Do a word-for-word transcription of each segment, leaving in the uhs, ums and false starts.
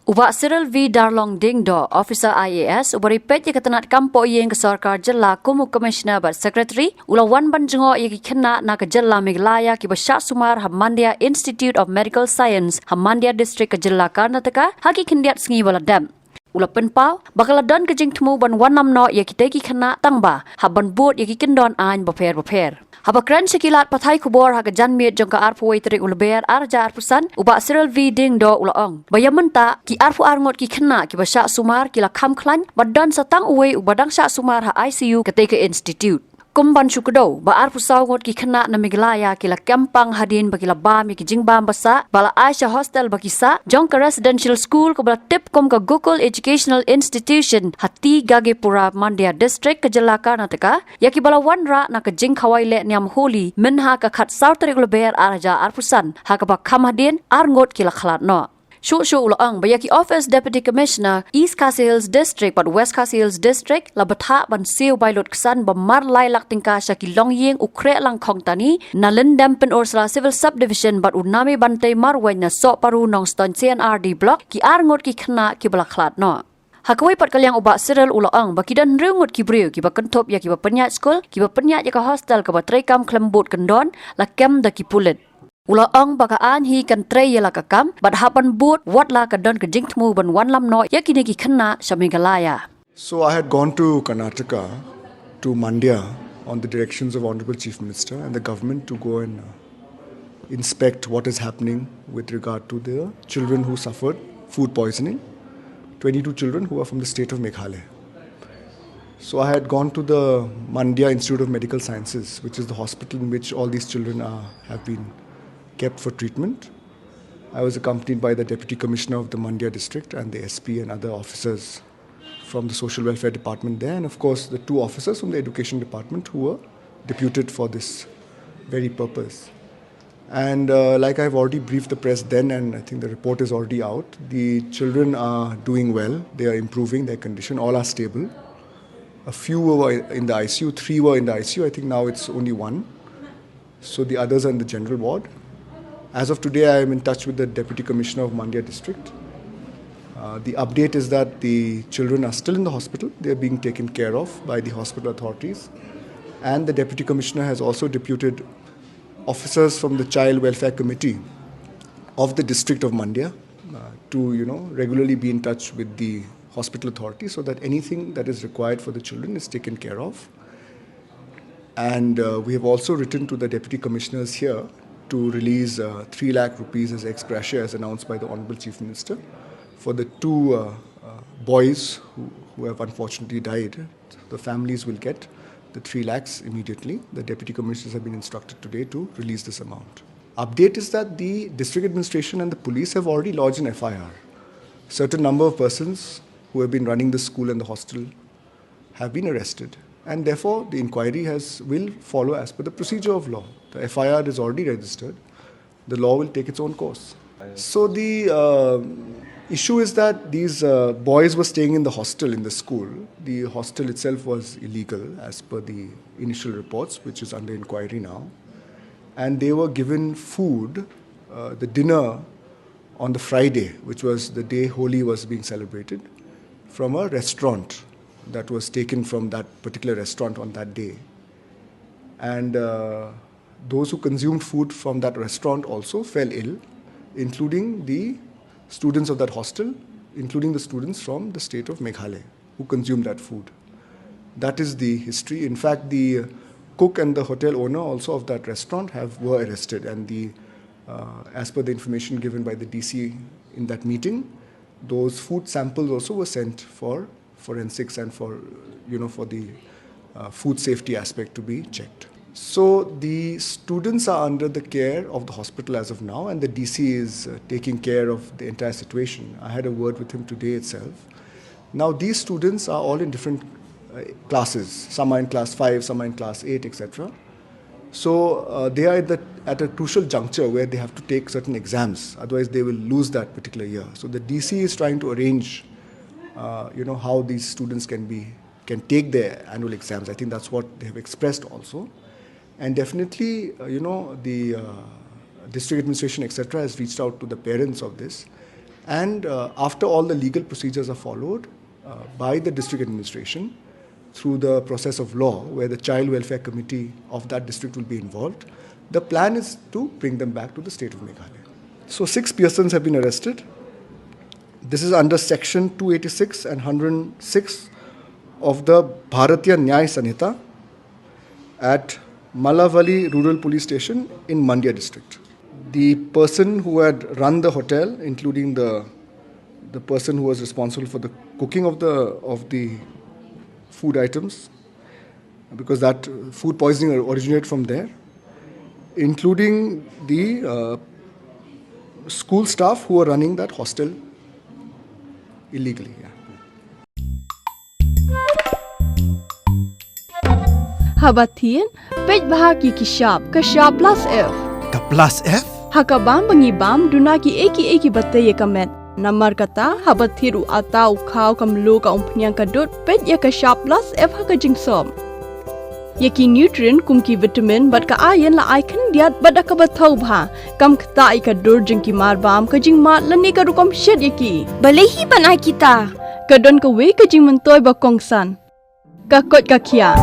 U Bah Cyril V Darlong Diengdoh, Officer I A S, uba riewspah ïa ka tnad kam poh ïing ka sorkar jylla kum u Commissioner bad Secretary, u la wan ban jngoh ïa ki khynnah na ka jylla Meghalaya kiba shah sumar ha Mandya Institute of Medical Science ha Mandya District ka jylla Karnataka ha ki khyndiat sngi ba la dep. U la pynpaw ba ka la don ka jingthmu ban wanlam noh ïa kitei ki khynnah tang ba hap ban bud ïa ki kyndon aiñ bapher bapher. Haba kren sha ki lad pathai khubor ha ka janmiet jong ka arphew wei tarik u Lber ar hajar arphew san, u Bah Cyril V Diengdoh u la ong ba ïa mynta ki arphew ar ngut ki khynnah kiba shah sumar ki la kham khlaiñ bad don sa tang uwei uba dang shah sumar ha I C U katei ka institute. Kum ban shu kdew ba arphew saw ngut ki khynnah na Meghalaya ki la kem pang hadien ba ki la bam ïa ki jingbam ba sah ba la ai sha hostel ba ki sah jong ka residential school kaba la tip kum ka Gokul Educational Institution ha T Gagepura, Mandya District ka jylla Karnataka, ïa kiba la wanrah na ka jingkhawai leh niam Holi mynha ka khatsaw tarik u Lber ar hajar arphew san, ha kaba kham hadien ar ngut ki la khlad noh. Shuh shuh u la ong ba ïa ki office Deputy Commissioner East Khasi Hills District bad West Khasi Hills District la bthah ban siew bai lut ksan ba mar lai lak tyngka sha ki longïing u khreh lang khongtani na Lyndem Pynursla Civil Subdivision bad u Nami Bantei Marweiñ na Sohparu Nongstoiñ C and R D Block, ki ar ngut ki khynnah kiba la khlad noh. Ha kawei pat ka liang u Bah Cyril u la ong ba ki don hynriew ngut ki briew kiba kynthup ïa kiba pynïaid skul, kiba pynïaid ïa ka hostel kaba treikam khlem bud kyndon, la kem da ki pulit. U la ong ba ka aiñ hi kan trei ïa la ka kam bad hap ban bud wat la ka don ka jingthmu ban wanlam noh ïa kine ki khynnah sha Meghalaya. So I had gone to Karnataka, to Mandya, on the directions of Honorable Chief Minister and the government to go and uh, inspect what is happening with regard to the children who suffered food poisoning, twenty-two children who are from the state of Meghalaya. So I had gone to the Mandya Institute of Medical Sciences, which is the hospital in which all these children are, have been kept for treatment. I was accompanied by the Deputy Commissioner of the Mandya district and the S P and other officers from the Social Welfare Department there, and of course the two officers from the Education Department who were deputed for this very purpose. And uh, like I've already briefed the press then, and I think the report is already out, the children are doing well, they are improving their condition, all are stable. A few were in the I C U, three were in the I C U, I think now it's only one. So the others are in the general ward. As of today, I am in touch with the Deputy Commissioner of Mandya District. Uh, the update is that the children are still in the hospital. They are being taken care of by the hospital authorities. And the Deputy Commissioner has also deputed officers from the Child Welfare Committee of the District of Mandya uh, to, you know, regularly be in touch with the hospital authorities so that anything that is required for the children is taken care of. And uh, we have also written to the deputy commissioners here to release uh, three lakh rupees as ex gratia, as announced by the Honorable Chief Minister, for the two uh, uh, boys who, who have unfortunately died. The families will get the three lakhs immediately. The deputy commissioners have been instructed today to release this amount. Update is that the district administration and the police have already lodged an F I R. Certain number of persons who have been running the school and the hostel have been arrested, and therefore the inquiry has will follow as per the procedure of law. The F I R is already registered. The law will take its own course. So the uh, issue is that these uh, boys were staying in the hostel in the school. The hostel itself was illegal as per the initial reports, which is under inquiry now. And they were given food, uh, the dinner, on the Friday, which was the day Holi was being celebrated, from a restaurant that was taken from that particular restaurant on that day. And uh, those who consumed food from that restaurant also fell ill, including the students of that hostel, including the students from the state of Meghalaya who consumed that food. That is the history. In fact, the cook and the hotel owner also of that restaurant have were arrested, and the uh, as per the information given by the D C in that meeting, those food samples also were sent for forensics and for, you know, for the uh, food safety aspect to be checked. So the students are under the care of the hospital as of now, and the D C is uh, taking care of the entire situation. I had a word with him today itself. Now these students are all in different uh, classes. Some are in class five, some are in class eight, et cetera. So uh, they are at, the, at a crucial juncture where they have to take certain exams. Otherwise, they will lose that particular year. So the D C is trying to arrange, uh, you know, how these students can be can take their annual exams. I think that's what they have expressed also. And definitely, uh, you know, the uh, district administration, et cetera, has reached out to the parents of this. And uh, after all the legal procedures are followed uh, by the district administration through the process of law, where the Child Welfare Committee of that district will be involved, the plan is to bring them back to the state of Meghalaya. So, six persons have been arrested. This is under section two eighty-six and one hundred six of the Bharatiya Nyay Sanhita at Malavali Rural Police Station in Mandya district. The person who had run the hotel, including the the person who was responsible for the cooking of the of the food items, because that food poisoning originated from there, including the uh, school staff who were running that hostel illegally. Yeah. Haba thied, peit bha ki ki shap, ka shap plus F. Ka plus F? Ha ka bam ba ngi bam, duna ki ei ki ei ki ba tei ïa ka met. Namar kata, haba thied u ata, u khaw, ka mluh, ka umphniang, ka dud, peit ïa ka shap plus F ha ka jingsop. Ïa ki nutrient kum ki vitamin bad ka iron la ai khyndiat bad da kaba thaw bha. Kam ktah ïa ka dur jong ki mar bam, ka jingmad lane ka rukom shet ïa ki. Balei hi ban ai kita? Ka don kawei ka jingmyntoi ba kongsan. Ka koit ka khiah.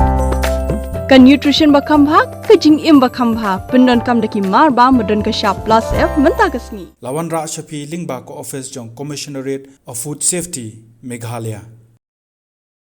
Ka nutrition ba kham bha, ka jingim ba kham bha. Pyndonkam da ki mar bam ba don ka shap plus F mynta ka sngi. La wanrah sha phi lyngba ka office jong Commissionerate of Food Safety, Meghalaya.